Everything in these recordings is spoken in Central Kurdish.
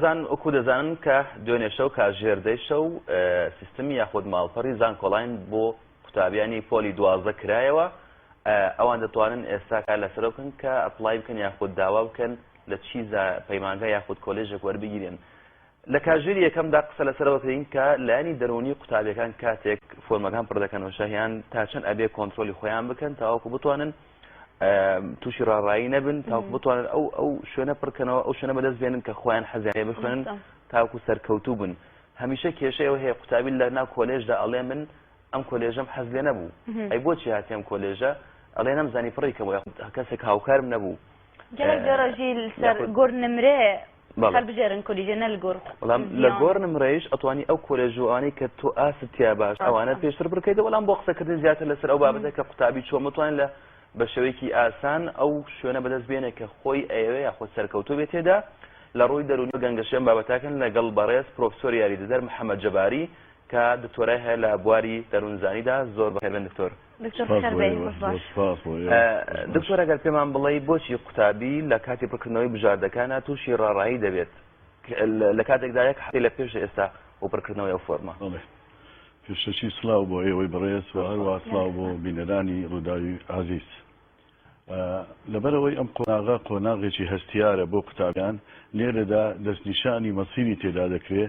زان وەکو دەزانن کە دوێنێ شەو کاتژێر دەی شەو سیستمی یاخود ماڵپەڕی زانکۆلاین بۆ قوتابیانی پۆلی 12 کرایەوە ئەوان دەتوانن ئێستا کار لەسەرەوە بکەن کە apply بکەن یاخود داوا بکەن لە چی پەیمانگا یاخود کۆلێژێک وەربگیرێن لە کاژێری یەکەمدا قسە لەسەرەوە کردین کە لایەنی دەروونی قوتابیەکان کاتێک فۆرمەکان پڕ دەکەنەوە شەهیان تا چەند ئەبێ کۆنترۆلی خۆیان بکەن تاوەکو بتوانن تووشی ڕاڕایی نەبن تاوەکو بتوانن ئەو ئەو شوێنە پڕکەنەوە ئەو شوێنە بەدەست بێنن کە خۆیان حەزیان لێ بخوێنن تاوەکو سەرکەوتوو بن هەمیشە کێشەی ئەوە هەیە قوتابی لە ناو کۆلێژدا ئەڵێ من ئەم کۆلێژەم حەز لێ نەبوو ئەی بۆچی هاتی ئەم کۆلێژە ئەڵێ نەمزانی پڕی کەم کەسێک هاوکارم نەبوو گەلەک جارە ژی سەر گۆر نمرێ هەڵبژێرن کۆلیژە نە لە گۆر بەڵام لە گۆر نمرەیش ئەتوانی ئەو کۆلێژ و ئەوانەی کە تۆ ئاست تیا باش ئەوانە پێشتر بکەیتەوە بەڵام بۆ قسەکردن زیاتر لەسەر ئەو بابەتە کە قوتابی چۆن بتوانێت لە بە شێوەیەکی ئاسان ئەو شوێنە بەدەست بێنێ کە خۆی ئەیەوێ یاخود سەرکەوتوو بێت تێدا لە ڕووی دەروونی و گەنگەشەی ئەم بابەتەکەن لەگەڵ بەڕێز پرۆفسۆر یاریدەدەر محەممەد جەباری کە دکتۆرای هەیە لە بواری دەروونزانیدا زۆر بەخێربێن دکتۆر. دکتۆر بەخێر بێی خۆش باش. سپاس بۆ ئێوە. دکتۆر ئەگەر پێمان بڵێی بۆچی قوتابی لە کاتی پڕکردنەوەی بژاردەکانا تووشی ڕاڕایی دەبێت لە کاتێکدا یەک هەفتەی لە پێشە ئێستا بۆ پڕکردنەوەی ئەو فۆرمە؟ بەڵێ پێشەکی سڵاو بۆ ئێوەی بەڕێز و هەروەها سڵاو بۆ بینەرانی ڕووداوی ئازیز. لەبەرئەوەی ئەم قۆناغە قۆناغێکی هەستیارە بۆ قوتابیان، لێرەدا دەستنیشانی مەسیری تێدا دەکرێ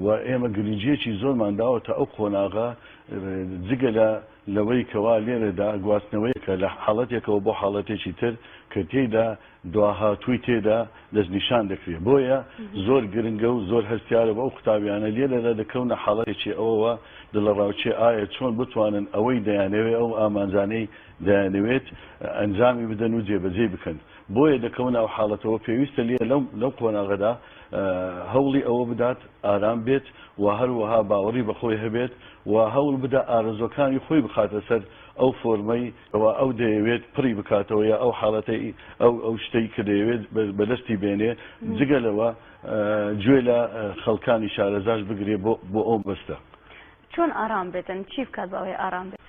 و ئێمە گرنگییەکی زۆرمان داوەتە ئەو قۆناغە، جگە لە لەوەی کەوا لێرەدا گواستنەوەیەکە لە حاڵەتێکەوە بۆ حاڵەتێکی تر کە تێیدا دواهاتووی تێدا دەستنیشان دەکرێ، بۆیە زۆر گرنگە و زۆر هەستیارە بۆ ئەو قوتابیانە لێرەدا دەکەونە حاڵەتێکی ئەوەوە دڵەڕاوکێ ئایا چۆن بتوانن ئەوەی دەیانەوێ ئەو ئامانجانەی دەیانەوێت ئەنجامی بدەن و جێبەجێی بکەن، بۆیە دەکەونە ئەو حاڵەتەوە، پێویستە لێ لەو قۆناغەدا هەوڵی ئەوە بدات ئارام بێت و هەروەها باوەڕی بە خۆی هەبێت و هەوڵ بدا ئارەزووەکانی خۆی بخاتە سەر ئەو فۆرمەی کەوا ئەو دەیەوێت پڕی بکاتەوە یا ئەو حاڵەتەی ئەو ئەو شتەی کە دەیەوێت بەدەستی بێنێ، جگە لەوە گوێ لە خەڵکانی شارەزاش بگرێ بۆ ئەو مەبەستە. چۆن ئارام بێتن؟ چی بکات بۆ ئەوەی ئارام بێت؟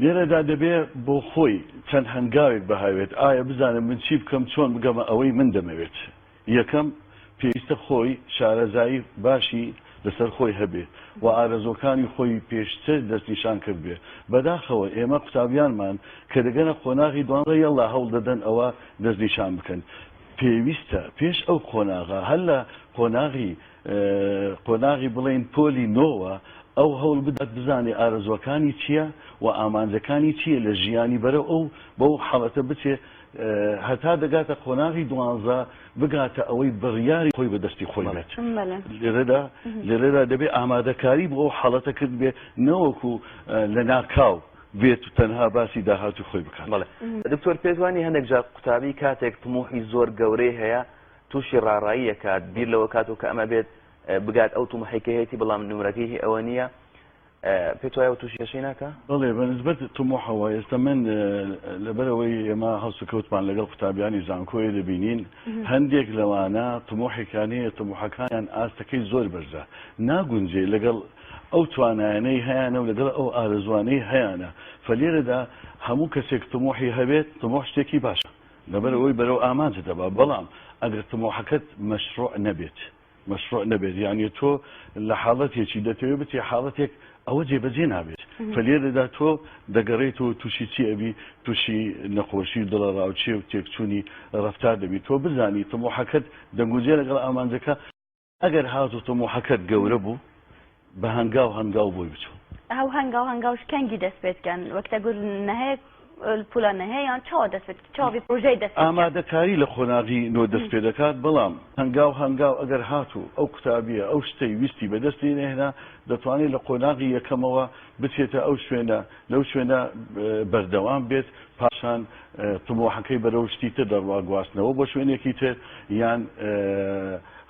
لێرەدا دەبێ بۆ خۆی چەند هەنگاوێک بهاوێت، ئایا بزانم من چی بکەم چۆن بگەمە ئەوەی من دەمەوێت. یەکەم، پێویستە خۆی شارەزایی باشی لەسەر خۆی هەبێ و ئارەزووەکانی خۆی پێشتر دەستنیشان کردبێ. بەداخەوە ئێمە قوتابیانمان کە دەگەنە قۆناغی دوانزە یەڵا هەوڵ دەدەن ئەوە دەستنیشان بکەن. پێویستە پێش ئەو قۆناغە هەر لە قۆناغی قۆناغی بڵێین پۆلی نۆوە ئەو هەوڵ بدات بزانێ ئارەزووەکانی چییە و ئامانجەکانی چییە لە ژیانی بەرەو ئەو بەو حاڵەتە بچێ هەتا دەگاتە قۆناغی دوانزە بگاتە ئەوەی بڕیاری خۆی بە دەستی خۆی بێت لێرەدا لێرەدا دەبێ ئامادەکاری بۆ ئەو حاڵەتە کردبێ نەوەکو لە ناکاو بێت و تەنها باسی داهاتووی خۆی بکات. بەڵێ دکتۆر پێت وانی هەندێک جار قوتابی کاتێک تموحی زۆر گەورەی هەیە تووشی ڕاڕایی ئەکات بیر لەوە کاتەوە کە ئەمە بێت بگات ئەو تموحەی کە هەیەتی بەڵام نمرەکەی هی ئەوە نییە پێت وایە تووشی کێشەی ناکا؟ بەڵێ بە نسبەت تموحەوە ئێستا من لەبەرئەوەی ئێمە هەڵسوکەوتمان لەگەڵ قوتابیانی زانکۆیە دەبینین هەندێک لەوانە تموحێکیان هەیە تموحەکانیان ئاستەکەی زۆر بەرزە ناگونجێ لەگەڵ ئەو توانایانەی هەیانە و لەگەڵ ئەو ئارەزوانەی هەیانە فەلێرەدا هەموو کەسێک تموحی هەبێت تموح شتێکی باشە لەبەر ئەوەی بەرەو ئامانجت دەبا بەڵام ئەگەر تموحەکەت مەشروع نەبێت مەشروع نەبێت یانی تۆ لە حاڵەتێکی دەتەوێت بچی حاڵەتێک ئەوە جێبەجێ نابێت فلێرەدا تۆ دەگەڕێیت و تووشی چی ئەبی تووشی نەخۆشی و دڵەڕاوکێ و تێکچوونی ڕەفتار دەبی تۆ بزانی تموحەکەت دەگونجێ لەگەڵ ئامانجەکە ئەگەر هاتوو تموحەکەت گەورە بوو بە هەنگاو هەنگاو بۆی بچۆ. ئەو هەنگاو هەنگاوش کەنگی دەست پێ دکەن وەک تەگور نەهەیە پولا نەهەیە یان چاوە دەست پێ چاوە بی پرۆژەی دەست پێ دکەن؟ ئامادەکاری لە قۆناغی نۆ دەست پێ دەکات بەڵام هەنگاو هەنگاو ئەگەر هاتوو ئەو قوتابیە ئەو شتەی ویستی بەدەستی نەهێنا دەتوانێت لە قۆناغی یەکەمەوە بچێتە ئەو شوێنە لەو شوێنە بەردەوام بێت پاشان تموحەکەی بەرەو شتی تر دەڕوا گواستنەوە بۆ شوێنێکی تر یان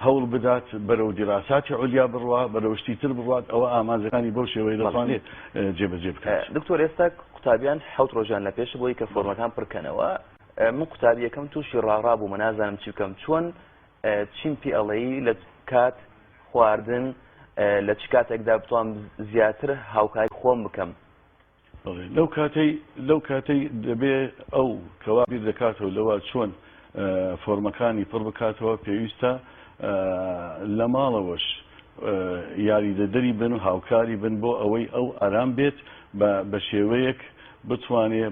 هەوڵ بدات بەرەو دیراساتی عولیا بڕوا بەرەو شتی تر بڕوات ئەوە ئامانجەکانی بەو شێوەیە دەتوانێت جێبەجێ بکات. دکتۆر ئێستا قوتابیان حەوت ڕۆژیان لە پێشە بۆی کە فۆرمەکان پڕکەنەوە من قوتابیەکەم تووشی ڕاڕا بوومە نازانم چی بکەم چۆن چیم پێ ئەڵێی لە کات خواردن لە چ کاتێکدا بتوانم زیاتر هاوکاری خۆم بکەم؟ بەڵێ لەو کاتەی لەو کاتەی دەبێ ئەو کەوا بیر دەکاتەوە لەوە چۆن فۆرمەکانی پڕ بکاتەوە پێویستە. لە ماڵەوەش یاریدەدەری بن و هاوکاری بن بۆ ئەوەی ئەو ئارام بێت بە شێوەیەک بتوانێ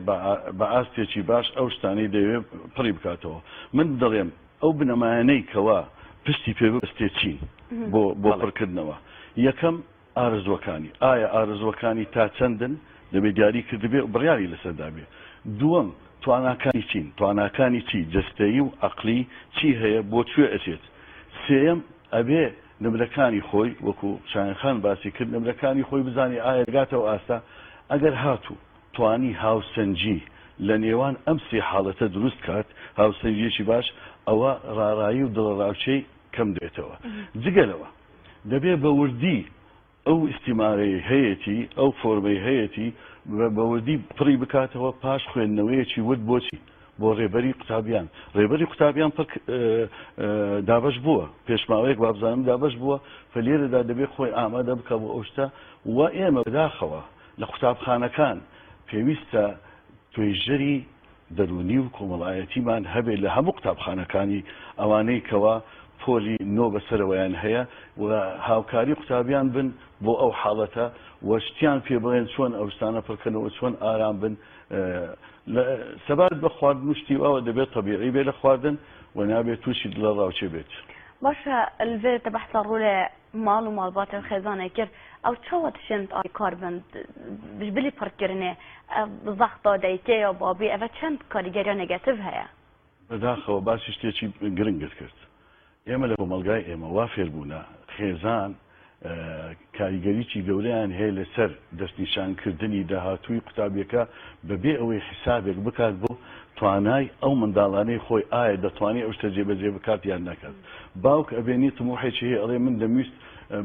بە ئاستێکی باش ئەو شتانەی دەیەوێت پڕی بکاتەوە. من دەڵێم ئەو بنەمایانەی کەوا پشتی پێ ببەستێ چین بۆ بۆ پڕکردنەوە؟ یەکەم ئارەزووەکانی، ئایا ئارەزووەکانی تا چەندن؟ دەبێت دیاری کردبێ و بڕیاری لەسەر دابێ. دووەم تواناکانی چین؟ تواناکانی چی؟ جەستەیی و عەقلی چی هەیە؟ بۆ کوێ ئەچێت؟ سێیەم ئەبێ نمرەکانی خۆی وەکو شایان خان باسی کرد نمرەکانی خۆی بزانێ ئایا دەگاتە ئەو ئاستە؟ ئەگەر هاتوو توانی هاوسەنگی لە نێوان ئەم سێ حاڵەتە دروست کات، هاوسەنگییەکی باش، ئەوە ڕاڕایی و دڵەڕاوکێی کەم دەبێتەوە. جگە لەوە دەبێ بە وردی ئەو ئیستیمارەی هەیەتی، ئەو فۆرمەی هەیەتی بە وردی پڕی بکاتەوە پاش خوێندنەوەیەکی ورد بۆچی؟ بۆ ڕێبەری قوتابیان. ڕێبەری قوتابیان پڕ دابەش بووە، پێش ماوەیەک وابزانم دابەش بووە، فە لێرەدا دەبێ خۆی ئامادە بکا بۆ ئەو شتە و ئێمە بەداخەوە لە قوتابخانەکان پێویستە توێژەری دەروونی و کۆمەڵایەتیمان هەبێت لە هەموو قوتابخانەکانی ئەوانەی کەوا پۆلی نۆ بەسەرەوەیان هەیە و هاوکاری قوتابیان بن بۆ ئەو حاڵەتە و شتیان پێ بڵێن چۆن ئەو شتانە پڕکەنەوە چۆن ئارام بن سەبارەت بە خواردن و شتی واوە دەبێت تەبیعی بێ لە خواردن و نابێت تووشی دڵەڕاوکێ بێت. باشە لڤێ تە بەحسا ڕۆلێ ماڵ و ماڵباتێ و خێزانێ کرد ئەو چاوە تشێن کار بن بلی پڕکردنێ زەختا دایکێ یا بابی ئەڤە چەند کاریگەریا نێگەتیڤ هەیە؟ بەداخەوە باسی شتێکی گرنگت کرد. ئێمە لە کۆمەڵگای ئێمە وا فێربوونە خێزان کاریگەریی گەورەیان هەیە لەسەر دەستنیشانکردنی داهاتووی قوتابیەکە بەبێ ئەوەی حیسابێک بکات بۆ توانای ئەو منداڵانەی خۆی ئایا دەتوانێت ئەو شتە جێبەجێ بکات یان ناکات. باوک ئەبێنی تموحێکی هەیە ئەڵێ من دەمویست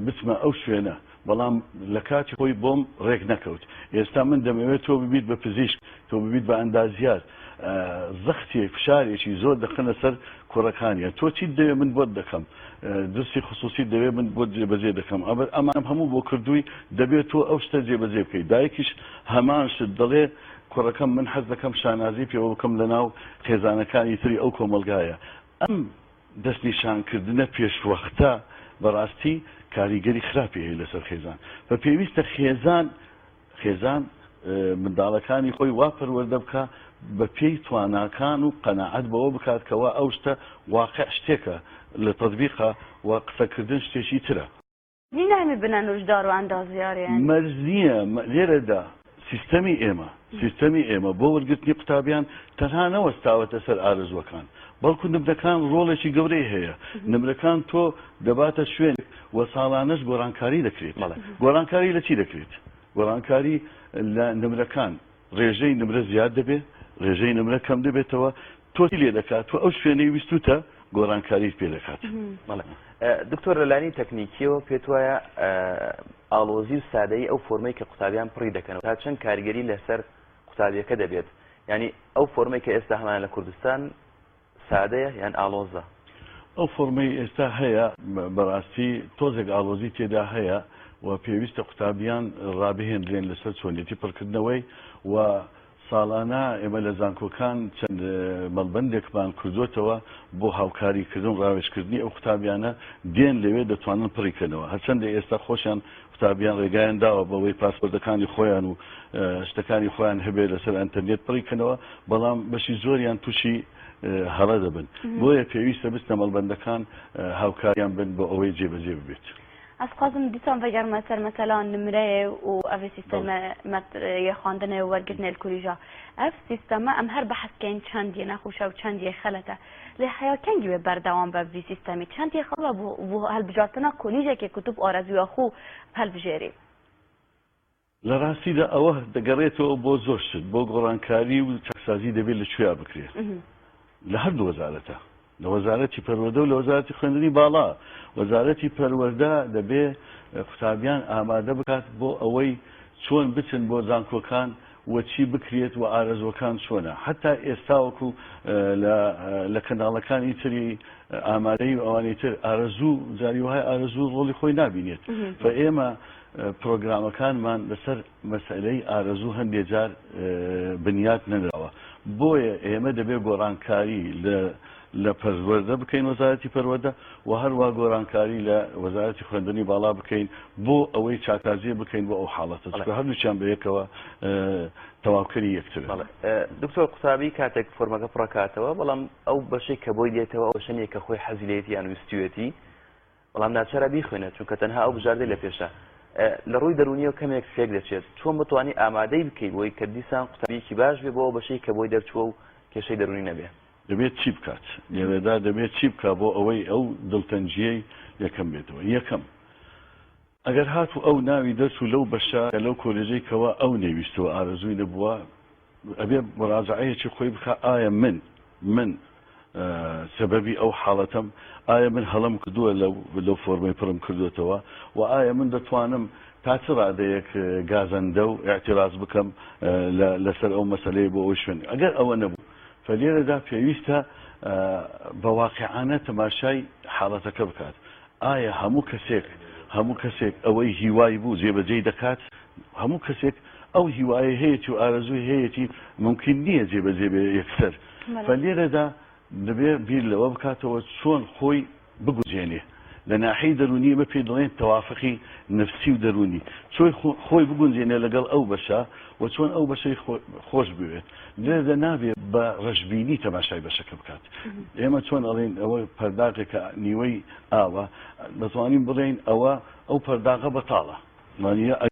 بچمە ئەو شوێنە بەڵام لە کاتی خۆی بۆم ڕێک نەکەوت ئێستا من دەمەوێت تۆ ببیت بە پزیشک تۆ ببیت بە ئەندازیار زەختێک فشارێکی زۆر دەخەنە سەر کوڕەکانیان تۆ چیت دەوێت من بۆت دەکەم درسی خصوصی دەوێت من بۆت جێبەجێ دەکەم ئەبەر ئەمانم هەموو بۆ کردووی دەبێت تۆ ئەو شتە جێبەجێ بکەیت دایکیش هەمان شت دەڵێ کوڕەکەم من حەز دەکەم شانازی پێوە بکەم لەناو خێزانەکانی تری ئەو کۆمەڵگایە ئەم دەستنیشانکردنە پێشوەختە بەڕاستی کاریگەری خراپی هەیە لەسەر خێزان بە پێویستە خێزان خێزان منداڵەکانی خۆی وا پەروەردە بکا بە پێی تواناکان و قەناعەت بەوە بکات کەوا ئەو شتە واقع شتێکە لە تەتبیقە و قسەکردن شتێکی ترە. نینە هەمی بنە نوژدار و ئەندازیار یانی. مەرج نییە لێرەدا سیستەمی ئێمە سیستەمی ئێمە بۆ وەرگرتنی قوتابیان تەنها نەوەستاوەتە سەر ئارەزووەکان بەڵکو نمرەکان ڕۆڵێکی گەورەی هەیە نمرەکان تۆ دەباتە شوێنێک و ساڵانەش گۆڕانکاری دەکرێت گۆڕانکاری لە چی دەکرێت گۆڕانکاری لە نمرەکان ڕێژەی نمرە زیاد دەبێت ڕێژەی نمرە کەم دەبێتەوە تۆ چی لێ دەکات تۆ ئەو شوێنەی ویستوتە گۆڕانکاریت پێ دەکات. بەڵێ دکتۆر لە لانی تەکنیکیەوە پێت وایە ئاڵۆزی و سادەیی ئەو فۆرمەی کە قوتابیان پڕی دەکەنەوە تا چەند کاریگەری لەسەر قوتابیەکە دەبێت یعنی ئەو فۆرمەی کە ئێستا هەمانە لە کوردستان سادەیە یان ئاڵۆزە؟ ئەو فۆرمەی ئێستا هەیە بەڕاستی تۆزێک ئاڵۆزی تێدا هەیە و پێویستە قوتابیان ڕابهێنرێن لەسەر چۆنیەتی پڕکردنەوەی و ساڵانە ئێمە لە زانکۆکان چەند مەڵبەندێکمان کردۆتەوە بۆ هاوکاری کردن و ڕاوێژکردنی ئەو قوتابیانە دێن لەوێ دەتوانن پڕی کەنەوە هەرچەندە ئێستا خۆشیان قوتابیان ڕێگایان داوە بەوەی پاسپۆرتەکانی خۆیان و شتەکانی خۆیان هەبێت لەسەر ئەنتەرنێت پڕی کەنەوە بەڵام بەشی زۆریان تووشی هەڵە دەبن بۆیە پێویستە بچنە مەڵبەندەکان هاوکاریان بن بۆ ئەوەی جێبەجێ ببێت. ئەز خوازم دیسان ڤەگەرمە سەر مەسەلا نمرەیێ و ئەڤ سیستەمە یە خواندنێ و وەرگرتنێ ل کوریژا. ئەڤ سیستەمە ئەم هەر بەحس کەین چەند یە نەخوشە و چەند یە خەلەتە. لێ حەیا کەنگی وێ بەردەوام بە ڤی سیستەمی چەند یە خەڵە بۆ هەلبژارتنا کۆلیژێکێ کو تو ئارەزویا خوو هەلبژێری. لە ڕاستیدا ئەوە دەگەڕێتەوە بۆ زۆر شت، بۆ گۆڕانکاری و چاکسازی دەبێت لە کوێیا بکرێت؟ لە هەردوو وەزارەتە، لە وەزارەتی پەروەردە و لە وەزارەتی خوێندنی باڵا. وەزارەتی پەروەردە دەبێ قوتابیان ئامادە بکات بۆ ئەوەی چۆن بچن بۆ زانکۆکان و چی بکرێت و ئارەزووەکان چۆنە. هەتا ئێستا وەکو لە کەناڵەکانی تری ئامادەیی و ئەوانی تر ئارەزوو جاری وەهای ئارەزوو ڕۆڵی خۆی نابینێت. فە ئێمە پرۆگرامەکانمان لەسەر مەسەلەی ئارەزوو هەندێ جار بنیات نەنراوە. بۆیە ئێمە دەبێ گۆڕانکاری لە لە پەروەردە بکەین وەزارەتی پەروەردە و هەروا گۆرانکاری لە وەزارەتی خوێندنی باڵا بکەین بۆ ئەوەی چاکازیە بکەین بۆ ئەو حاڵەتە چونکە هەردووکیان بەیەکەوە تەواوکەری یەکترن. بەڵێ دکتۆر قوتابی کاتێک فۆرمەکە پڕەکاتەوە بەڵام ئەو بەشەی کە بۆی دێتەوە ئەو بەشە نییە کە خۆی حەزی لێیەتی یان ویستویەتی بەڵام ناچارە بیخوێنێت چونکە تەنها ئەو بژاردەی لە پێشە لە ڕووی دەروونیەوە کەمێک فێک دەچێت چۆن بتوانی ئامادەی بکەیت بۆی کە دیسان قوتابیەکی باش بێ بۆ ئەو بەشەی کە بۆی دەرچووە و کێشەی دەروونی نەبێ؟ دەبێت چی بکات؟ لێرەدا دەبێت چی بکات بۆ ئەوەی ئەو دڵتەنگییەی یەکەم بێتەوە؟ یەکەم، ئەگەر هاتوو ئەو ناوی دەرچوو لەو بەشە یا لەو کۆلێژەی کەوا ئەو نەیویستووە ئارەزووی نەبووە، ئەبێ موراجەعەیەکی خۆی بکا ئایا من من سەبەبی ئەو حاڵەتەم؟ ئایا من هەڵەم کردووە لەو لەو فۆرمەی پڕم کردووەتەوە؟ وە ئایا من دەتوانم تا چ ڕادەیەک گازەندە و ئیعتیراز بکەم لە لەسەر ئەو مەسەلەیە بۆ ئەوەی شوێن ئەگەر ئەوە نەبوو فلێرەدا پێویستە بە واقیعانە تەماشای حاڵەتەکە بکات ئایا هەموو کەسێک هەموو کەسێک ئەوەی هیوای بوو جێبەجێی دەکات؟ هەموو کەسێک ئەو هیوایەی هەیەتی و ئارەزووی هەیەتی مومکین نییە جێبەجێ بێ یەکسەر. فلێرەدا دەبێ بیر لەوە بکاتەوە چۆن خۆی بگونجێنێ لە ناحیەی دەروونی ئێمە پێی دەڵێن تەوافقی نەفسی و دەروونی چۆی خۆی بگونجێنێ لەگەڵ ئەو بەشە و چۆن ئەو بەشەی خۆش بوێت لێرەدا نابێ بە ڕەشبینی تەماشای بەشەکە بکات ئێمە چۆن ئەڵێن ئەوە پەرداغێکە نیوەی ئاوە دەتوانین بڵێین ئەوە ئەو پەرداغە بەتاڵە وانە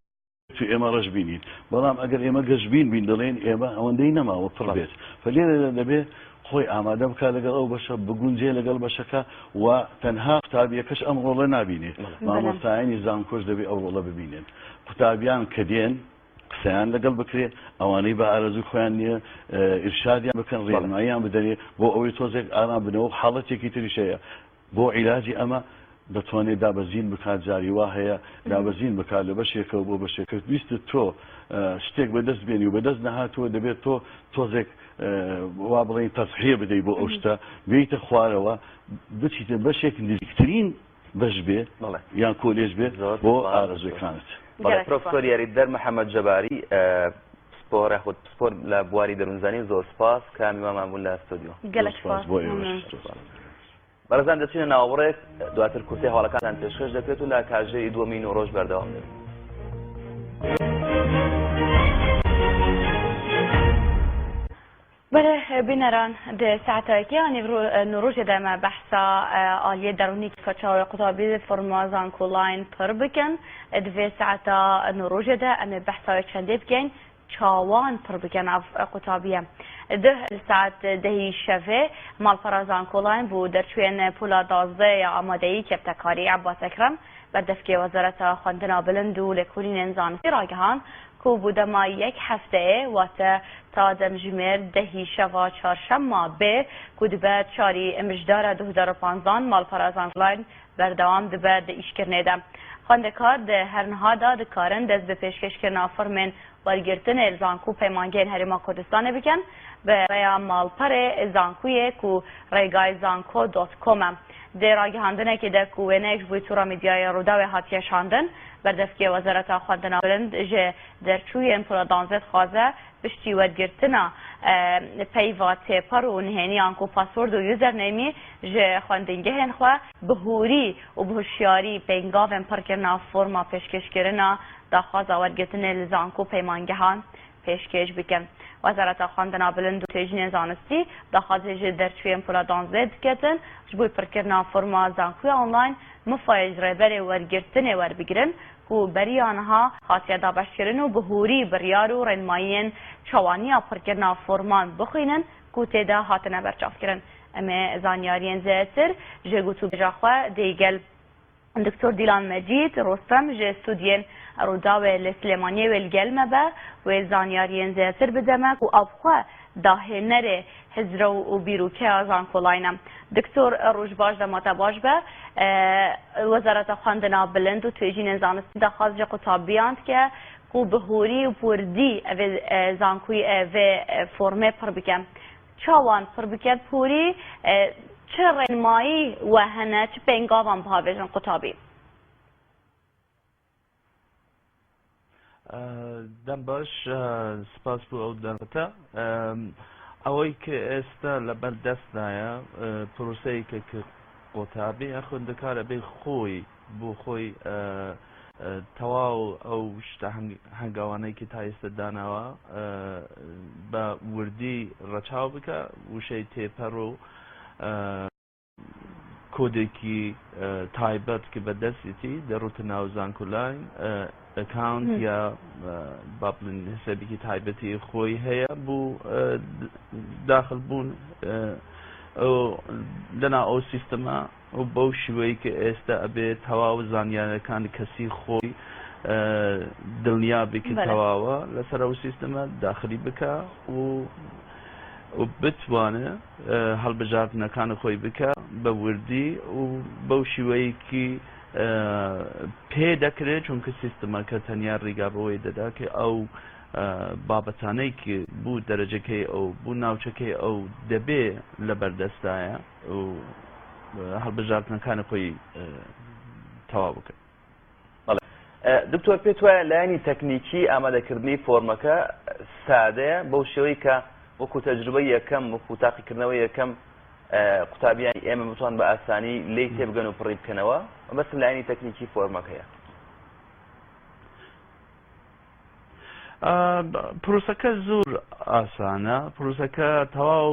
تو ئێمە ڕەش بینین بەڵام ئەگەر ئێمە گەشبین بین دەڵێن ئێمە ئەوەندەی نەماوە پڕ بێت فلێرەدا دەبێت خۆی ئامادە بکات لەگەڵ ئەو بەشە بگونجێ لەگەڵ بەشەکە و تەنها قوتابیەکەش ئەم ڕۆڵە نابینێت مامۆستایانی زانکۆش دەبێت ئەو ڕۆڵە ببینن قوتابیان کە دێن قسەیان لەگەڵ بکرێت ئەوانەی بە ئارەزوی خۆیان نییە ئیرشادیان بکەن ڕێنماییان بدەنێ بۆ ئەوەی تۆزێک ئارام بنەوە حاڵەتێکی تریش هەیە بۆ عیلاجی ئەمە دەتوانێت دابەزین بکات جاری وا هەیە دابەزین بکات لە بەشێکەوە بۆ بەشێکە ویستت تۆ شتێک بەدەست بێنی و بەدەست نەهاتووە دەبێت تۆ تۆزێک وا بڵێین تەزحیە بدەی بۆ ئەو شتە بێیتە خوارەوە بچیتە بەشێک نزیکترین بەش بێ یان کۆلێژ بێت بۆ ئارەزووەکانت. بەڵێ پرۆفسۆر یاریدەر محەممەد جەباری پسپۆر یاخود پسپۆر لە بواری دەروونزانی زۆر سپاس کە میوانمان بوون لە ستۆدیۆ. گەلەک سپاس بۆ ئێوەش. بەڕێزان دەچینە ناوەڕێک دواتر کورتەی هەواڵەکانتان پێشکەش دەکرێت و لە کاژێری دووەمی نوڕۆژ بەردەوام دەبین. بەڵێ بینەران دە ساعتێکی نوڕۆژێ دەمە بەحسا ئالیە دەرونی کە چاوێ قوتابی فۆرما زانکۆلاین پڕ بکەن دوێ ساعتا نوڕۆژێ دە ئەمێ بەحساوێ چەندێ بکەین چاوان پڕ بکەن ئەڤ قوتابیە دە ساعت دهی شەڤێ ماڵپەڕا زانکۆلاین بوو دەرچوێن پولا دازدە یا ئامادەیی کەفتەکاری عەباس ئەکرەم بەردەفکێ وەزارەتا خوەندنا بلند و لێکۆلینێن زانستی ڕاگەهاند کو بوو دەما یەک هەفتەیێ واتە تا دەمژمێر دهی شەڤا چارشەمما بێ کو دبە چاری مژدارە 2015 ماڵپەڕا زانکۆلاین بەردەوام دبە دە ئیشکردنێ دە. خوەندەکار دە هەر نها دا دکارن دەست بە پێشکەشکردنا فۆرمێن وەرگرتنێ لە زانکو و پەیمانگەیên هەرێما کوردستانێ بکەن بە ڕێیا ماڵپەڕێ زانکویێ کو ڕێگای زانکۆ دۆت کۆمە. دە ڕاگەهاندنێکێ دە کو وێنەیەک ژ بووی توڕە میدیایێ ڕووداوێ هاتیە شاندن، بەردەفکێ وەزارەتا خوەندنا بلند ژ دەرچوویێن پولا دانزێ دخوازە پشتی وەرگرتنا پەیڤا تێپەڕ و نهێنی ئانکو پاسۆرد و یوزەرنەیمی ژ خوەندنگەهێن خوە bi hûrî û bi hişyarî pêngavên pirrkirina forma pêşkêşkirina daxwaza wergirtinê li zanko û peymangehan pêşkêş bikin. Wezareta Xwendina Bilind û Têjînên Zanistî daxwazê ji derçûyên pola danzdeh diketin ji bo pirrkirina forma zankoya online mifayê ji rêberê wergirtinê werbigirin ku beriya niha hatiye dabeşkirin û bi hûrî biryar û rênmayiyên çawaniya pirrkirina forman bixwînin ku tê de hatine berçavkirin. Em ê zanyariyên zêdetir ji gotûbêja xwe dê gel Doktor Dîlan Mecîd Rostem ji stûdyên Rûdawê li Silêmaniyê wê li gel me be, wê zanyariyên zêdetir bide me ku ew xwe dahênerê hizre û bîrokeya zankolayê ne. Doktor roj baş dema te baş be. Wezareta Xwendina Bilind û Twêjînên Zanistî daxwaz ji qutabiyan dike ku bi hûrî û bi wurdî evê zankoyê vê formê pir bike. Çawan pir bike bi hûrî çi rênmayî we hene çi pêngavan bihavêjin qutabî? Dem baş, spas bo ew derfete. ئەوەی کە ئێستا لەبەر دەستدایە پرۆسەیەکە کە قوتابی یا خوێندکار ئەبێ خۆی بۆ خۆی تەواو ئەو شتە هەنگاوانەی کە تا ئێستا داناوە بە وردی ڕەچاو بکە، وشەی تێپەڕ و کۆدێکی تایبەت کە بەدەستیتی دەڕوتە ناو زانکۆلاین account یا با بڵێن حسابێکی تایبەتی خۆی هەیە بۆ داخل بوون لەناو ئەو سیستەمە و بەو شیوەی کە ئێستا ئەبێ تەواو زانیارەکان کەسی خۆی دڵنیا بێ کە تەواوە لەسەر ئەو سیستەمە داخلی بکە و بتوانێ هەڵبژاردنەکان خۆی بکە بە وردی و بەو شیوەیەکی پێ دەکرێت، چونکە سیستمەکە تەنیا ڕیگا بەوەی دەدا کە ئەو بابەتانەی کە بوو دەرەجەکەی ئەو بوو ناوچەکەی ئەو دەبێ لە بەردەستایە و هەڵبژاردنەکانی خۆی تەواو بکە. بەڵێ دکتۆر، پێت وایە لایەنی تەکنیکی ئامادەکردنی فۆرمەکە سادەیە بەو شێوەی کە وەکو تەجروبەی یەکەم، وەکو تاقیکردنەوەی یەکەم قوتابیانی ئێمە بتوان بە ئاسانی لێی تێبگەن و پڕی بکەنەوە؟ مەبەستم لایەنی تەکنیکی فۆرمەکەیە. پرۆسەکە زۆر ئاسانە، پرۆسەکە تەواو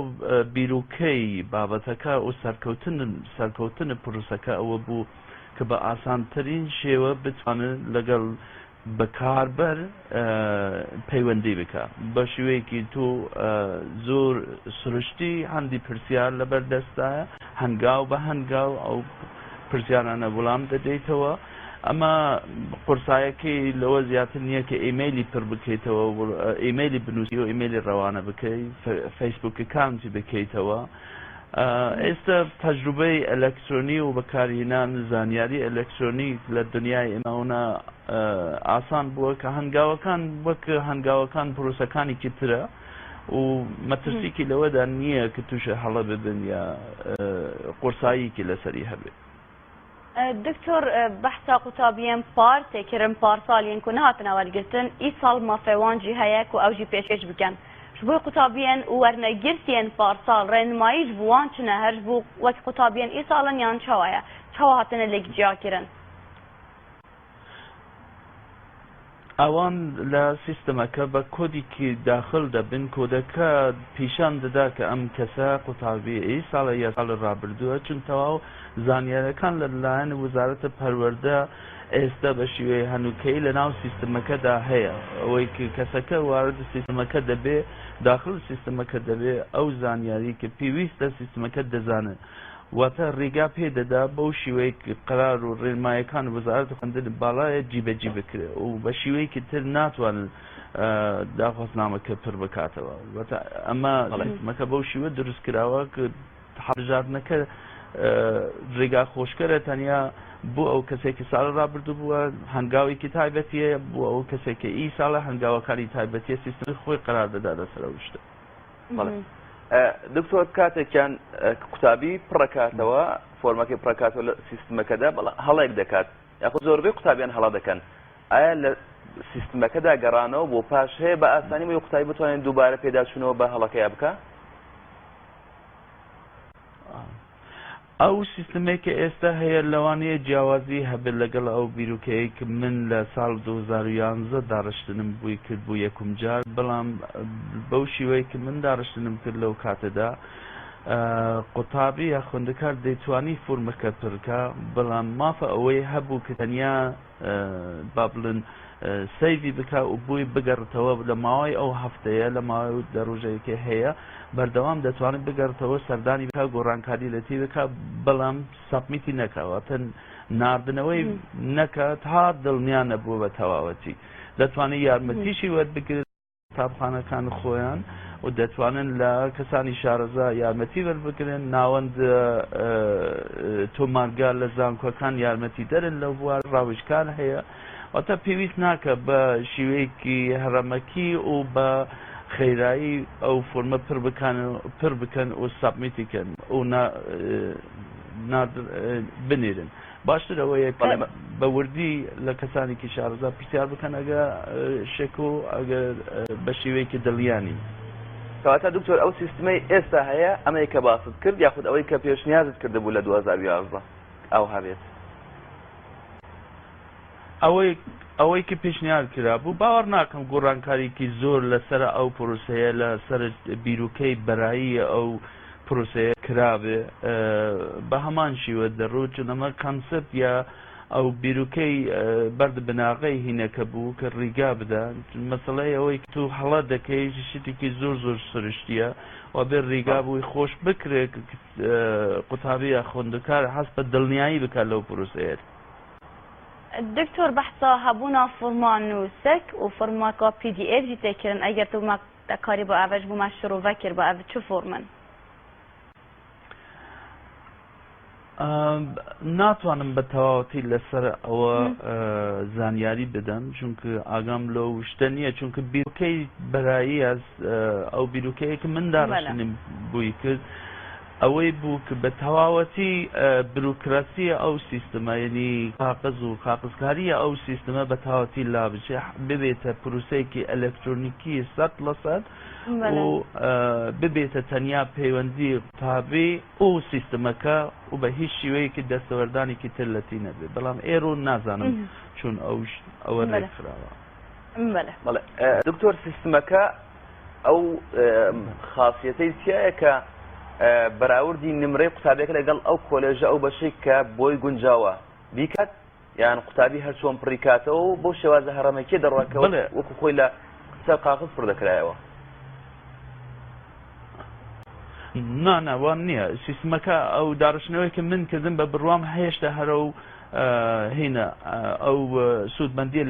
بیرۆکەی بابەتەکە و سەرکەوتن سەرکەوتن پرۆسەکە ئەوە بوو کە بە ئاسانترین شێوە بتوانن لەگەڵ بەکاربەر پەیوەندی بکە بە شێوەیەکی تۆ زۆر سروشتی هەندی پرسیار لەبەر دەستایە، هەنگاو بە هەنگاو ئەو پرسیارانە وڵام دەدەیتەوە. ئەمە قورسایەکەی لەوە زیاتر نییە کە ئیمەیلی پر بکەیتەوە، ئیمەیلی بنووسی و ئیمەیلی ڕەوانە بکەی، فەیسبوک account ی بکەیتەوە. ئێستا تەجروبەی ئەلکترۆنی و بەکارهێنان زانیاری ئەلکترۆنی لە دنیای ئێمەوە ئاسان بووە کە هەنگاوەکان وەک هەنگاوەکان پرۆسەکانێکی ترە و مەترسیکی لەوەدا نییە کە تووشە هەڵە ببن یا قورساییکی لەسەری هەبێت. دکتۆر، بەحسا قوتابیێن پار تێکردن پارسال yên ku nehatine wergirtin îsal mafê wan jî heye ku ew jî pêşkêş bikin. Ji bo قوتابیێن wernegirtiyên parsal rênimayî ji bo wan çi ne, her ji bo wek قوتابیێن îsalin yan çawa ye? Çawa hatine lêkciyakirin? ئەوان لە سیستەمەکە بە کۆدێکی داخل دەبن، کۆدەکە پیشان دەدا کە ئەم کەسە قوتابی ئی ساڵە یا ساڵی ڕابردووە، چون تەواو زانیارەکان لەلایەن وەزارەتە پەروەردە ئێستا بە شێوەی هەنووکەی لە ناو سیستەمەکەدا هەیە. ئەوەی کە کەسەکە وارد سیستەمەکە دەبێ، داخل سیستەمەکە دەبێ، ئەو زانیاری کە پێویستە سیستەمەکە دەزانێت، واتە ڕێگا پێ دەدا بەو شێوەیە قرار و ڕێنمایەکان وەزارەت خوێندن باڵایە جیبەجی بکرێت و بە شێوەیەکی تر ناتوانن داخواستنامەکە پڕ بکاتەوە. واتە ئەمە سیستمەکە بەو شێوە دروست کراوە کە هەڵبژاردنەکە ڕێگا خۆشکەرە تەنیا بۆ ئەو کەسێکی ساڵ ڕابردوو بووە هەنگاوێکی تایبەتیە، بۆ ئەو کەسێکی ئی ساڵە هەنگاوەکانی تایبەتیە، سیستمی خۆی قرار دەدا لەسەر ئەو شتە. دکتۆر، کاتێکیان قوتابی پڕەکاتەوە فۆرمەکەی پڕەکاتەوە لە سیستمەکەدا، بەڵام هەڵێک دەکات یاخود زۆربەی قوتابیان هەڵە دەکەن، ئایا لە سیستمەکەدا گەڕانەوە بۆ پاش هەیە بە ئاسانی بۆی قوتابی بتوانێت دووبارە پێداچوونەوە بە هەڵەکەیا بکە؟ ئەو سیستمێک کە ئێستا هەیە لەوانەیە جیاوازی هەبێت لەگەڵ ئەو بیرۆکەیە کە من لە ساڵ 2011 داڕشتنم بووی کرد بۆ یەکم جار، بەڵام بەو شێوەیە کە من داڕشتنم کرد لەو کاتەدا قوتابی یا خوێندکار دەیتوانی فۆرمەکە پڕکە، بەڵام مافە ئەوەی هەبوو کە تەنیا با بڵێن save ی بکە و بۆی بگەڕتەوە لە ماوەی ئەو هەفتەیە، لە ماوەی دە ڕۆژەیەکە هەیە بەردەوام دەتوانێت بگەڕتەوە سەردانی بکە، گۆڕانکاری لە تی بکە، بەڵام submit ی نەکەوە، ناردنەوەی نەکە تا دڵنیا نەبووە بە تەواوەتی. دەتوانێت یارمەتیشی وەربگرێت قوتابخانەکان خۆیان و دەتوانن لە کەسانی شارەزا یارمەتی وەربگرن، ناوەند تۆمارگا لە زانکۆکان یارمەتی دەرن لەو بوار، ڕاوێژکار هەیە. واتە پێویست ناکە بە شێوەیەکی هەڕەمەکی و بە خێرایی ئەو فۆرمە پڕ بکەن و submit ی کەن و بنێرن. باشتر ئەوەیە کە بە وردی لە کەسانێکی شارەزا پرسیار بکەن ئەگە شێک و ئەگەر بە شێوەیەکی دڵیانی. کەواتە دکتۆر ئەو سیستمەی ئێستا هەیە ئەمەی کە باست کرد یاخود ئەوەی کە پێشنیازت کردبوو لە 2011 ئاوها بێت؟ ئەوەی ئەوەی کە پێشنیار کرابوو باوەڕ ناکەم گۆڕانکاریکی زۆر لەسەر ئەو پرۆسەیە لەسەر بیرۆکەی بەرایی ئەو پرۆسەیە کرابێ بە هەمان شیوە دەڕۆ چون ئەمە کانسپت یا ئەو بیرۆکەی بەرد بناغەی هینەکە بوو کە ڕیگا بدا مەسەڵەی ئەوەی تۆ هەڵە دەکەی شتێکی زۆر زۆر سروشتیە و بێ ڕیگا بووی خۆش بکرێت قوتابی یا خوندکار هەست بە دڵنیایی بکات لەو پرۆسەیە. دکتۆر بەحسا هەبوونا فۆرما نووسک و فۆرماکا PDF ژی تێ کرن ئەگەر تو ما کاری با ئەڤەش بۆ ما شرۆڤە کرد با ئەڤ چ فۆرمن؟ ناتوانم بە تەواوەتی لەسەر ئەوە زانیاری بدەم چونکە ئاگام لەو شتە نییە چونکە بیرکەی بەرایی ئەو بیرۆکەیە کە من داڕشتنیم بووی کرد ئەوەی بوو کە بە تەواوەتی بروکراسی ئەو سیستمە یعنی کاقز و کاقزکاریە ئەو سیستمە بە تەواوەتی لابچێ ببێتە پروسەیەکی ئەلکترۆنیکی 100% و ببێتە تەنیا پەیوەندی قوتابی و سیستمەکە و بە هیچ شیوەیەکی دەستەوەردانێکی تر لەتی نەبێ بەڵام ئێرۆ نازانم چون ئەو ئەوە ڕێکخراوە. بەڵێ دکتۆر سیستمەکە ئەو خاصیەتەی تایە کە بەراوردی نمرەی قوتابیەکە لەگەڵ ئەو کۆلێژە ئەو بەشێک کە بۆی گونجاوە بیکات یان قوتابی هەر چۆن پڕی کاتەوە و بەو شێوازە هەڕەمەکیە دەڕوا کە بەڵێ. وەکو خۆی لە سەر قاغز پڕ دەکرایەوە. نا نا وان نییە سیستمەکە ئەو داڕشتنەوەی کە من کردم بە بڕوام هێشتا هەرە و هینە ئەو سوودمەندیە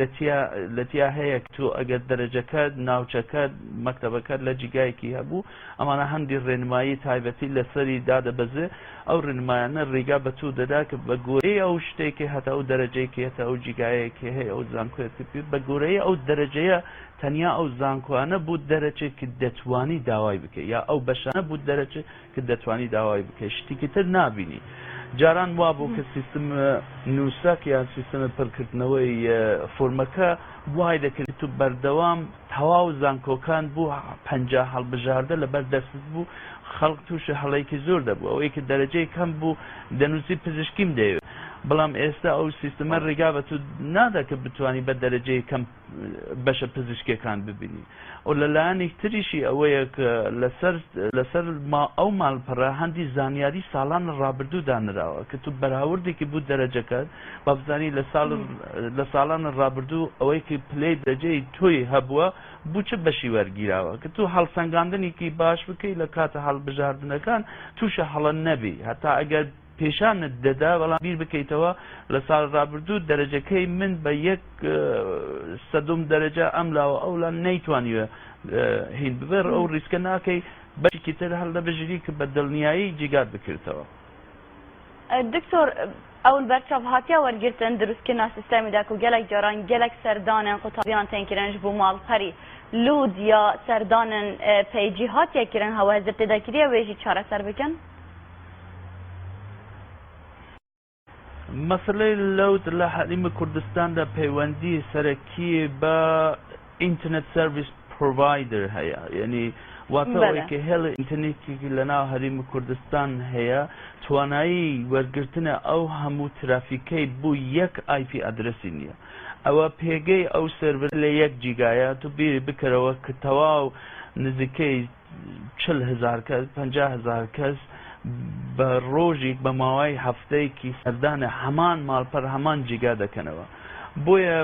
لە تیا هەیە تۆ ئەگەر دەرەجەکەت ناوچەکەت مەکتەبەکەت لە جیگایەکی هەبوو ئەمانە هەندی ڕێنمایی تایبەتی لەسەری دادەبەزێ ئەو ڕێنمایانە ڕیگا بە تۆ دەدا کە بە گۆرەی ئەو شتێک کە هەتا ئەو دەرەجەی کە هەتا ئەو جیگایەیە کە هەیە ئەو زانکۆیە کە پێ بە گۆرەی ئەو دەرەجەیە تەنیا ئەو زانکۆانە بۆ دەرەچێ کە دەتوانی داوای بکەی یا ئەو بەشانە بۆ دەرەچێ کە دەتوانی داوای بکەی شتێکی تر نابینی جاران وا بوو کە سیستم نووسەک یان سیستم پڕکردنەوەی فۆرمەکە وای دەکرد تو بەردەوام تەواو زانکۆکان بوو 50 هەڵبژاردە لەبەر دەستت بوو خەڵک تووشی هەڵەیەکی زۆر دەبوو ئەوەی کە دەرەجەی کەم بوو دەنووسی پزیشکیم دەیەوێت بەڵام ئێستا ئەو سیستمە ڕێگا بە تو نادا کە بتانی بە دەرەجەی کەم بەشە پزیشکیەکان ببینی و لە لایەنێک تریشی ئەوەیە کە لەسەر لەسەر ئەو ماڵپەڕە هەندی زانیاری ساڵان ڕابردوو دانراوە کە تو بەراوردێکی بوو دەرەجەکەت با بزانی لە ساڵ لە ساڵان ڕابردوو ئەوەی کە پلەی دەرەجەی تۆی هەبووە بوو چ بەشی وەرگیراوە کە تو هەڵسەنگاندنێکی باش بکەی لە کاتە هەڵبژاردنەکان تووشە هەڵە نەبی هەتا ئەگەر پێشانت دەدا بەڵام بیر بکەیتەوە لە ساڵ ڕابردوو دەرەجەکەی من بە یەک سەدوم دەرەجە ئەم لاوە ئەولا نەیتوانیوە هین ببێ ئەو ریسکە ناکەی بەشێکی تر هەڵدەبژری کە بە دڵنیایی جیگات بکرێتەوە. دکتۆر ئەو بەرچاو هاتیا وەرگرتن دروستکردنا سیستەمی داک و گەلەک جاران گەلەک سەردانن قوتابیان تێن کرن ji bo ماڵپەری لود یا سەردانن page ی هاتیە کرن هەوە هزر تێدا کریە وێ ژی چارەسەر بکەن؟ مەسەلەی load لە هەرێمی کوردستاندا پەیوەندی سەرەکی بە internet service provider هەیە یعنی واتە ئەوەی کە هێڵی ئینتەرنێتێکی لە ناو هەرێمی کوردستان هەیە توانایی وەرگرتنە ئەو هەموو ترافیکەی بۆ یەک IP address ی نییە ئەوە پێگەی ئەو سێرڤەر لە یەک جیگایە تو بیری بکەرەوە کە تەواو نزیکەی 40 هەزار کەس 50 هەزار کەس بە ڕۆژێک بە ماوەی هەفتەیەکی سەردانە هەمان ماڵپەر هەمان جیگا دەکەنەوە بۆیە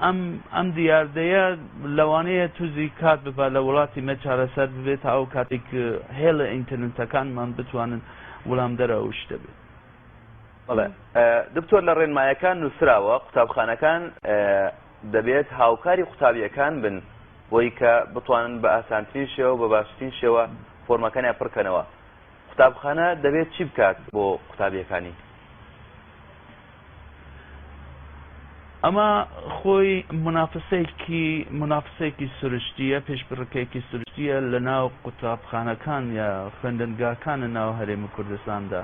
ئەم ئەم دیاردەیە لەوانەیە توزی کات ببا لە وڵاتی مە چارەسەر ببێت تا ئەو کاتێک هێڵە ئینتەرنێتەکانمان بتوانن وڵامدەرە ئەو شتە بێت. بەڵێ دکتۆر لە ڕێنمایەکان نووسراوە قوتابخانەکان دەبێت هاوکاری قوتابیەکان بن بۆی کە بتوانن بە ئاسانترین شێوە بە باشترین شێوە فۆرمەکانیان پڕکەنەوە قوتابخانە دەبێت چی بکات بۆ قوتابیەکانی؟ ئەمە خۆی منافسەیەکی منافسەیەکی سروشتیە پێشبڕکێکی سروشتیە لە ناو قوتابخانەکان یا خوێندنگاکان ناو هەرێمی کوردستاندا.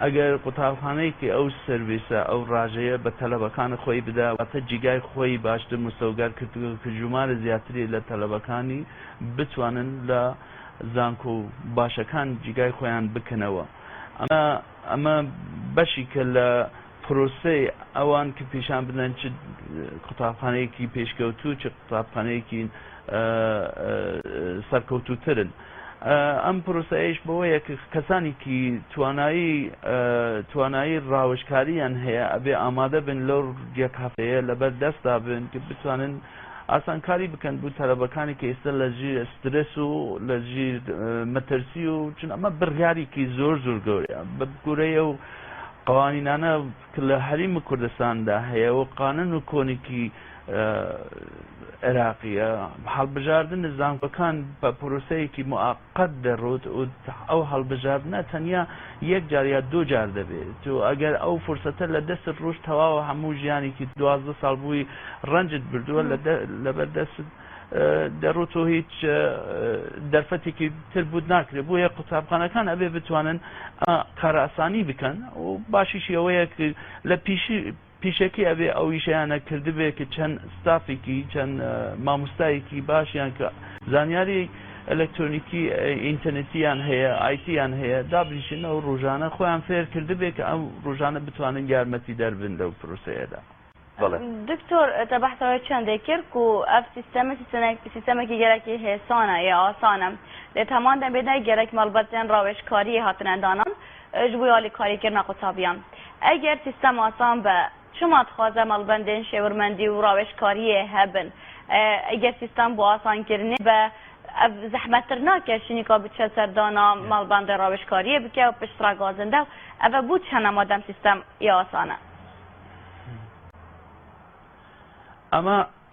ئەگەر قوتابخانەیەکی ئەو سرویسە ئەو ڕاژەیە بە تەلەبەکان خۆی بدا، واتە جیگای خۆی باشتر مسۆگەر کردووە کە ژمارە زیاتری لە تەلەبەکانی بتوانن لە زانکۆ باشەکان جیگای خۆیان بکەنەوە. ئەمە بەشیکە لە پرۆسەی ئەوان کە پیشان بدەن چ قوتابخانەیەکی پێشکەوتوو چ قوتابخانەیەکی سەرکەوتووترن. ئەم پرۆسەیەش بەوەیە کە کەسانێکی توانایی ڕاوێژکاریان هەیە ئەبێ ئامادە بن لەو یەک هەفتەیە لەبەر دەستدا بن کە بتوانن ئاسانکاری بکەن بۆ تەلەبەکانی کە ئێستا لە ژیر سترس و لە ژیر مەترسی و چون ئەمە بڕیارێکی زۆر زۆر گەورەیە بە گورەیە و قوانینانە کە لە هەرێمی کوردستاندا هەیە و قانون و کۆنێکی عێراقیە هەڵبژاردن زانکۆکان بە پرۆسەیەکی موقت دەڕوت و ئەو هەڵبژاردنە تەنیا یەک جار یا دوو جار دەبێت و ئەگەر ئەو فرسەتە لە دەستت ڕوش تەواوە هەموو ژیانێکی 12 ساڵ بووی ڕەنجت بردووە لەبەر دەستت دەڕوت و هیچ دەرفەتێکی تر بوت ناکرێت. بۆیە قوتابخانەکان ئەبێ بتوانن کارئاسانی بکەن و باشیشی ئەوەیە لە پیشی پیشەکی ئەبێ ئەو ئیشەیانە کردبێ کە چەند ستافێکی چەند مامۆستایەکی باشیان کە زانیاری ئەلکترۆنیکی ئینتەرنێتیان هەیە ئایتیان هەیە دابنیشن ئەو ڕۆژانە خۆیان فێر کردبێ کە ئەو ڕۆژانە بتوانن یارمەتی دەربن لەو پرۆسەیەدا. بەڵێ. دکتۆر تە بەحسەوەی چەندێک کرد کو ئەف سیستەمە سیستەمێکی گەلەکی هێسانە یا ئاسانە لێ هەمان دەم بێنە گەلەک مەڵبەتێن ڕاوێژکاریی هاتنە دانان ji bo alîkarîkirina qutabiyan. Eger sîstem asan be, çima dixwaze malbendên şêwirmendî û rawêjkariyê hebin? Eger sîstem bo asankirinê be, ev zehmettir nake şînîka biçe serdana malbendê rawêjkariyê bike û piştre gazinde ev e bû çend madem sîstem ya asan e?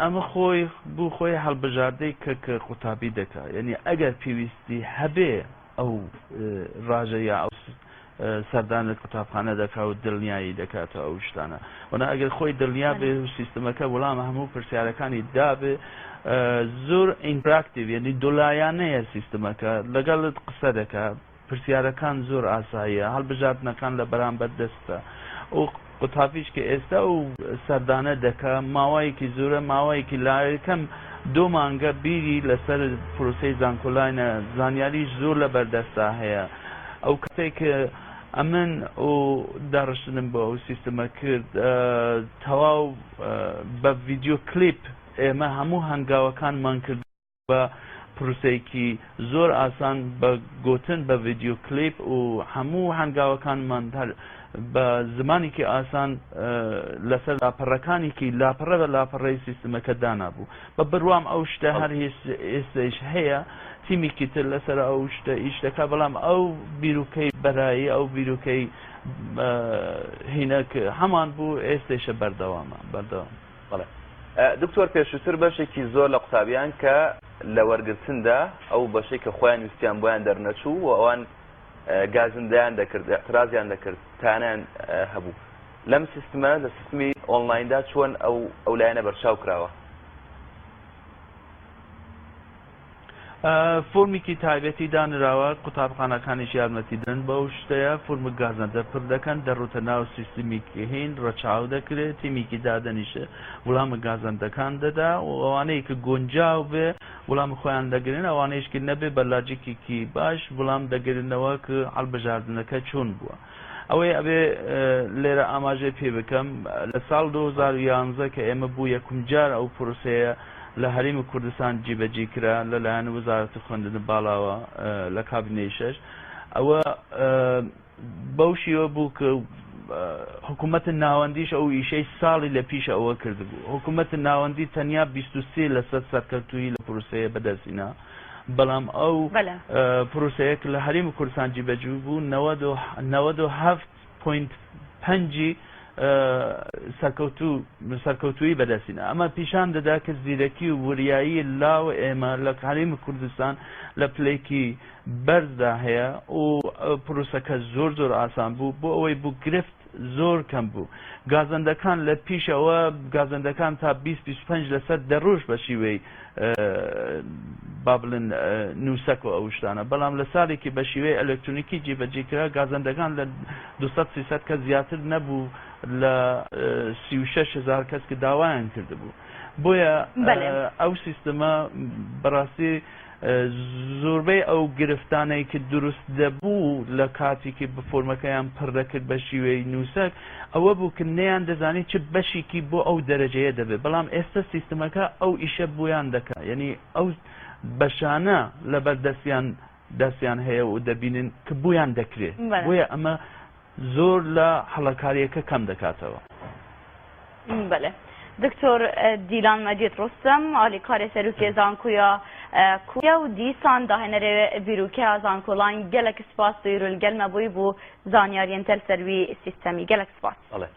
ئەمە خۆی بوو خۆی هەڵبژاردەی کە قوتابی دەکا، یعنی ئەگەر پێویستی هەبێ ئەو ڕاژە یا ئەو سەردانت قوتابخانە دەکا و دڵنیایی دەکاتەوە ئەو شتانە. وەنا ئەگەر خۆی دڵنیا بێ و سیستمەکە وەڵام هەموو پرسیارەکانی دابێ، زۆر interactive یعنی دوولایانەیە سیستمەکە، لەگەڵت قسە دەکا، پرسیارەکان زۆر ئاساییە، هەڵبژاردنەکان لە بەرامبەر دەستە. و قوتابیش کە ئێستا ئەو سەردانە دەکا ماوەیەکی زۆرە، ماوەیەکی لایەکەم دوو مانگە بیری لەسەر پرۆسەی زانکۆلاینە، زانیاری زۆر لە بەردەستا هەیە. ئەو کاتێک کە ئەمن و داڕشتنم بۆ ئەو سیستمە کرد، تەواو بە ڤیدیۆ کلیپ ئێمە هەموو هەنگاوەکانمان کرد بە پرۆسەیەکی زۆر ئاسان بە گوتن بە ڤیدیۆ کلیپ و هەموو هەنگاوەکانمان بە زمانێکی ئاسان لەسەر لاپەڕەکانێکی لاپەڕە بە لاپەڕەی سیستمەکە دانابوو. بە بڕوام ئەو شتە هەر ئێستاش هەیە، تیمێکی تر لەسەر ئەو شتە ئیش دەکا، بەڵام ئەو بیرۆکەی بەرایی ئەو بیرۆکەی هینەک هەمان بوو، ئێستێشە بەردەوامە بەردەوام. بەڵێ دکتۆر، پێشووتر بەشێکی زۆر لە قوتابیان کە لە وەرگرتندا ئەو بەشەی کە خۆیان ویستیان بۆیان دەرنەچوو و ئەوان گازندەیان دەکرد، اعترازیان دەکرد، تانیان هەبوو، لەم سیستمە لە سیستمی ئۆنلایندا چۆن ئەو لایەنە بەرچاو کراوە؟ فۆرمێکی تایبەتی دانراوە، قوتابخانەکانیش یارمەتی دەن بەو شتەیە، فۆرمە گازەندە پڕ دەکەن، دەڕوتە ناو سیستمیکی هین ڕەچاو دەکرێت، تیمێکی دادەنیشێ وڵامە گازەندەکان دەدا و ئەوانەیە کە گونجاو بێ وڵام خۆیان دەگرن، ئەوانەیش کە نەبێ بە لاجیکێکی باش وڵام دەگرنەوە کە هەڵبژاردنەکە چۆن بووە. ئەوەی ئەبێ لێرە ئاماژەی پێ بکەم، لە ساڵ 2011 کە ئێمە بوو یەکم جار ئەو پرۆسەیە لە هەرێمی کوردستان جێبەجێ کرا لەلایەن وەزارەتی خوێندن باڵاوە لە کابینەی شەش، ئەوە بەو شێوە بوو کە حکوومەت ناوەندیش ئەو ئیشەی ساڵی لە پیش ئەوە کردبوو. حکوومەت ناوەندی تەنیا 23 لەسەر سەرکەوتوویی لە پرۆسەیە بەدەستهێنا، بەڵام ئەو پرۆسەیە کە لە هەرێمی کوردستان جێبەجێ بوو 97.5 سەرکەوتوویی بەدەستهێنا. ئەمە پیشان دەدا کە زیرەکی و وریایی لاو ئێمە لە هەرێمی کوردستان لە پلەیەکی بەرزدا هەیە و پرۆسەکە زۆر زۆر ئاسان بوو، بۆ ئەوەی بوو گرفت زۆر کەم بوو. گازەندەکان لە پیشەوە گازەندەکان تا 20-25 لەسەر دەڕۆژ بە شیوەی با بڵێن نووسەک و ئەو شتانە، بەڵام لە ساڵێکی بە شیوەی ئەلکترۆنیکی جێبەجێ کرا گازەندەکان لە 200 300 کەس زیاتر نەبوو لە 36 هەزار کەس کە داوایان کردبوو. بۆیە ئەو سیستمە بەڕاستی زۆربەی ئەو گرفتانەی کە دروست دەبوو لە کاتێکی بە فۆرمەکەیان پڕ دەکرد بە شیوەی نووسەک، ئەوە بوو کە نەیان دەزانی چ بەشێکی بۆ ئەو دەرەجەیە دەبێت، بەڵام ئێستا سیستمەکە ئەو ئیشە بۆیان دەکات، یعنی ئەو بەشانە لەبەر دەستیان دەستیان هەیە و دەبینن کە بۆیان دەکرێت، بۆیە ئەمە زۆر لە هەڵەکاریەکە کەم دەکاتەوە. بەێ دکتۆر دیلان مەجید ڕوستم، ئالیکارێ سەرۆکێ زانکۆیا کویە و دیسان داهێنەرێ بیرۆکەیا زانکۆلاین، gelek spas tu îro li gel me bûyî بۆ زانیاریên te li ser wî سیستەمی، gelek spas. بەڵێ.